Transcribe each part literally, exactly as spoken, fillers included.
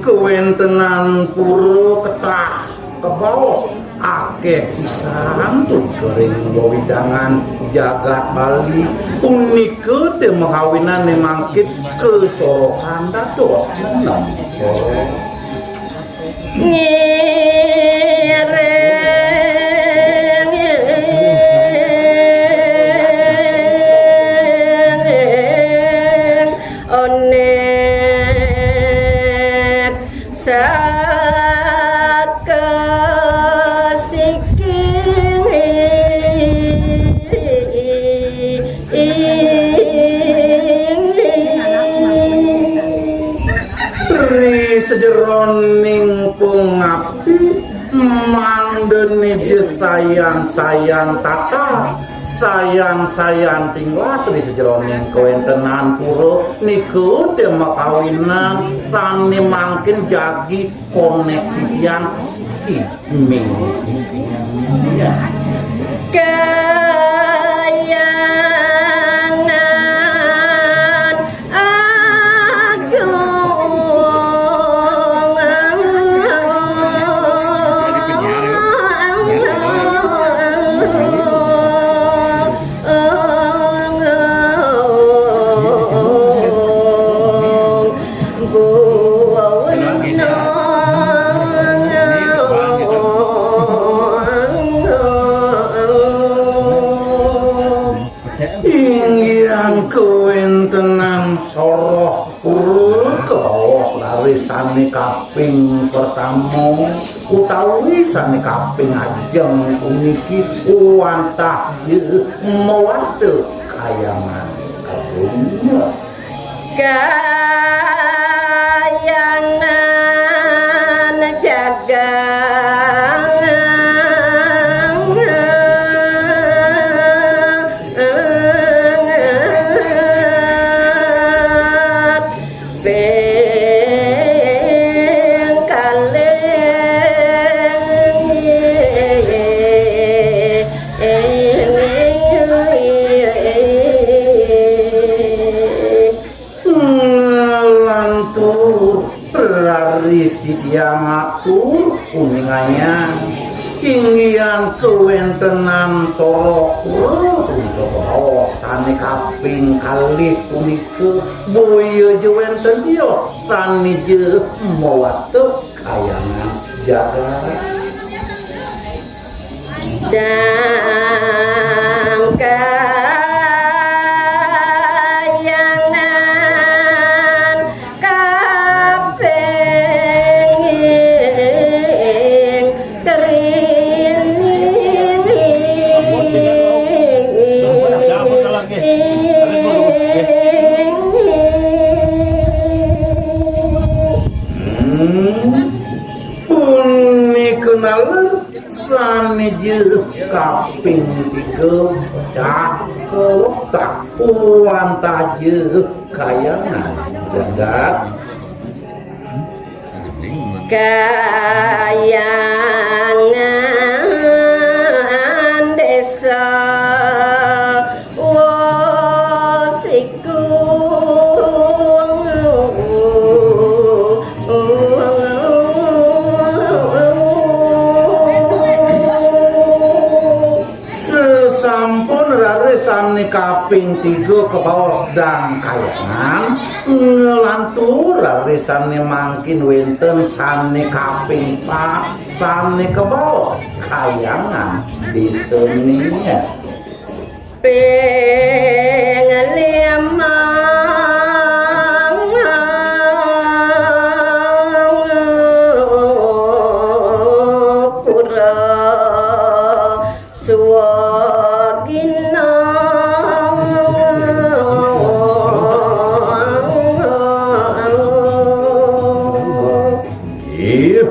Kawéntenan pura ketah kabaos akéh pisan tungkering wewidangan jagat Bali, punika té makawinan né mangkin kasorohan dados enem soroh. Ngiring onék saka siking. Ri sajeroning pangapti, mangdané ja sayan-sayan tatas, sayan-sayan tinglas ri sajeroning kawéntenan pura, nika té makawinan sané mangkin jagi konék titiang siki ming siki. Kahyangan agung. Inggihan kawéntenan soroh pura kabaos raris sané kaping pertama utawi sané kaping ajeng puniki wantah ja mawasta kahyangan agung. Kahyangan jagat ping kalih. Nglantur raris titiang atur uningayang, inggihan kawéntenan soroh pura punika kabaos sané kaping kalih punika, boya ja wénten tios sané ja mawasta kahyangan jagat. Dang kahyangan kaping kering. Hmm, punika naler sané ja kaping tiga, cakep tak wantah ja kahyangan jagat. Kahyangan désa Wasigung. Sasampun raris sané kaping tiga kabaos dang kahyangan, nglantur raris sané mangkin wénten sané kaping pat, sané kabaos kahyangan désané. Ping limang pura Swagina. Ih,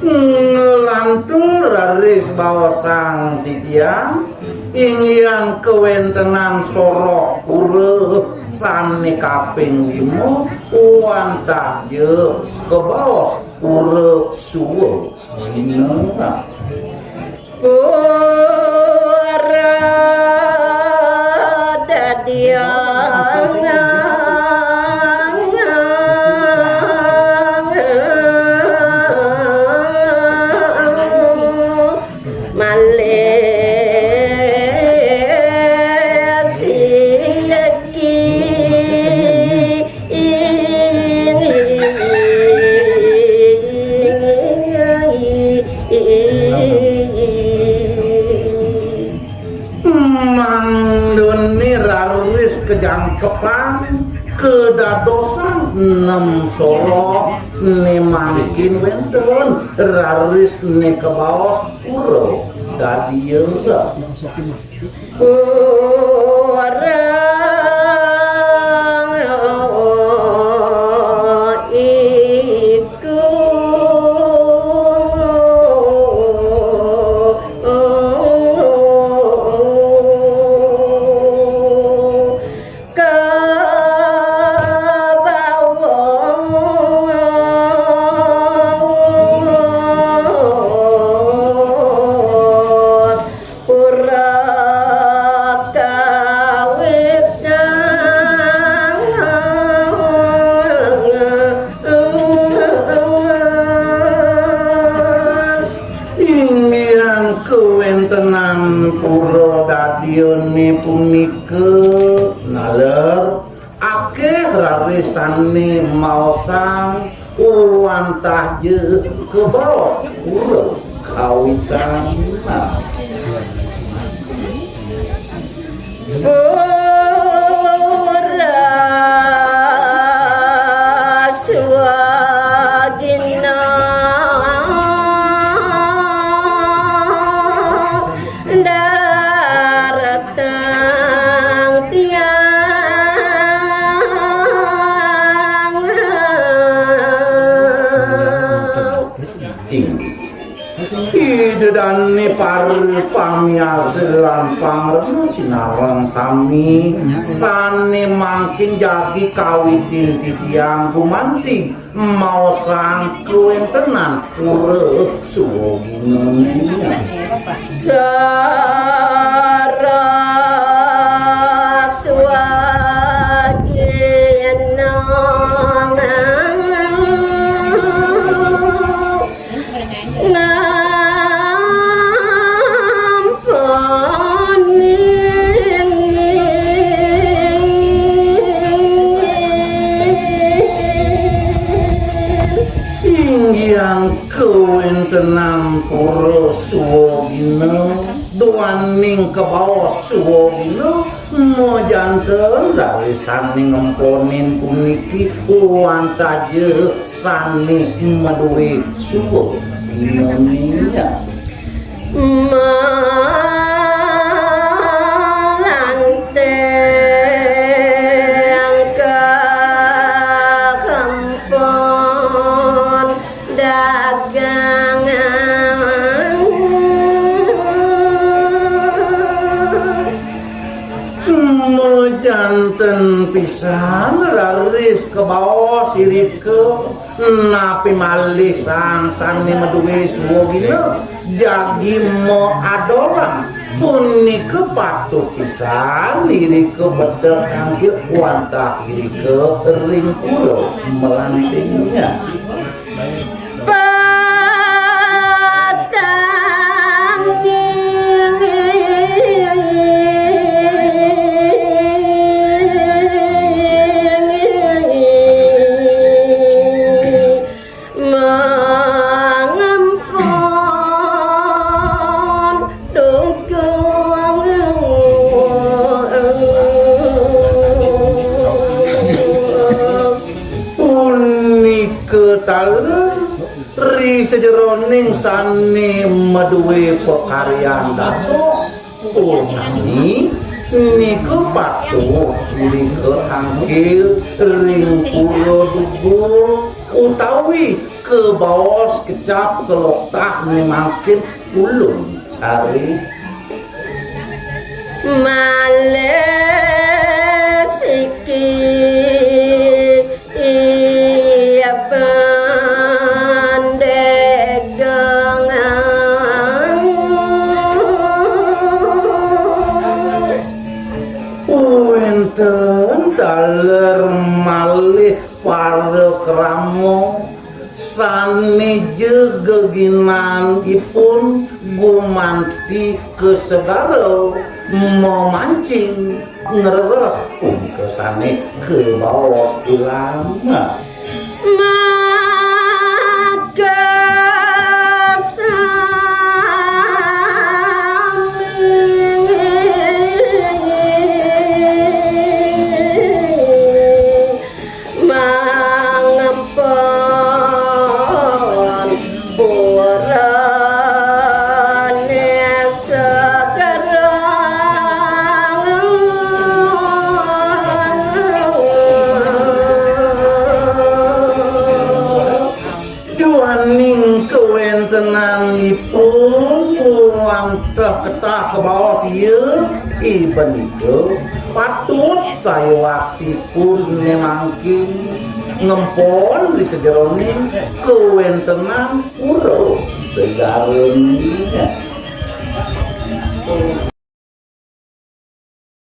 nglantur raris baosang titiang, inggihan kawéntenan soroh pura sané kaping lima, wantah ja kabaos pura Suwa. Nah. Pura dadiang. Pan kadadosang nem soroh né mangkin wénten, raris né kabaos pura dadia. Pura iku kabaos pura kawitan. Inggih kawéntenan pura dadiané punika naler akéh raris sané maosang wantah ja kabaos pura kawitan. Pura swagina daratang tiang. Inggih. Ida dané para pamiarsa lan pangrena sinareng sami, sané mangkin jagi kawitin titiang gumanti maosang kawéntenan pura swagina. Saraswagina. Ngampun. Inggih kawéntenan pura swagina, duaning kabaos swagina, majanten raris sané ngemponin puniki wantah ja sané madué swagina. Malanteng kakempon dagangan. Majanten pisan raris kabaos irika, napi malih sang sané madué swagina jagi maadolan. Punika patut pisan irika bedek tangkil wantah irika ring pura Melantengnya. Patani mangampun. Punika taler ri sajeroning sané madué pakaryan dados, purnami nika patuh irika tangkil ring pura duga utawi kabaos kecap kaloktah né mangkin ulun cari. Malih siki iya pandegang. Wénten taler malih para krama sané ja geginanipun gumanti ka segara mamancing ngrereh punika sané kabaos ulam. Maka sami Tenanipun wantah ketah kebaos iya, ibenika patut sayawaktipun nemangkin ngempon di sejeroning kawentenan pura segara.